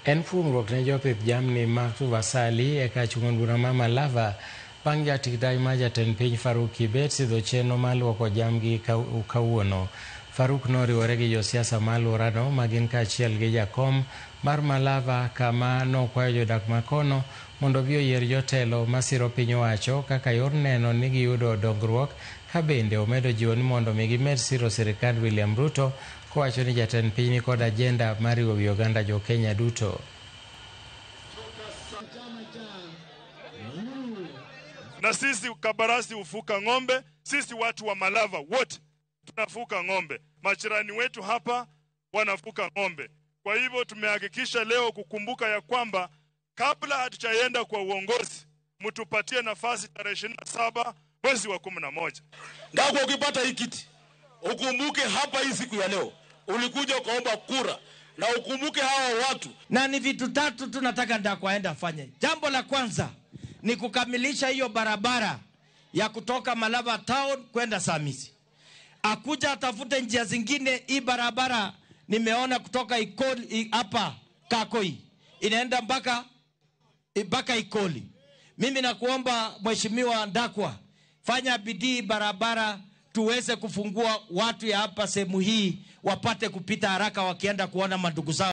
En fuong'ruok ne jopith jamni mag Tuvasali e kar chung' od bura ma Malava bang' jatikdai ma jatend piny Faruk Kibet sidho chenro mar luoko jamgi kawuono. Faruk noriwore gi josiasa ma alworano ma gin kaachiel gi jakom mar Malava kama nokwayo jodak makono mondo obi oyier jotelo masiro piny owacho kaka yor neno ni giyudo dongruok ka bende omedo jiwo ni mondo mi gimed siro sirikand William Ruto kowacho ni jatend piny nikod ajenda mar riwo wi oganda jo Kenya duto. Na sisi Kabarasi hufuka ng'ombe, sisi watu wa Malava wote tunafuka ng'ombe, majirani wetu hapa wanafuka ng'ombe. Kwa hivyo tumehakikisha leo kukumbuka ya kwamba kabla hatujaenda kwa uongozi, mtupatie nafasi tarehe 27 mwezi wa 11. Ndako ukipata hii kiti ukumbuke hapa hii siku ya leo ulikuja ukaomba kura, na ukumbuke hawa watu. Na ni vitu tatu tunataka Ndakwa aende afanye. Jambo la kwanza ni kukamilisha hiyo barabara ya kutoka Malava town kwenda Samisi. Akuja atafute njia zingine. Hii barabara nimeona kutoka Ikoli hapa Kakoi inaenda mpaka Ikoli. Mimi nakuomba Mheshimiwa Ndakwa, fanya bidii barabara tuweze kufungua watu ya hapa sehemu hii wapate kupita haraka wakienda kuona mandugu zao.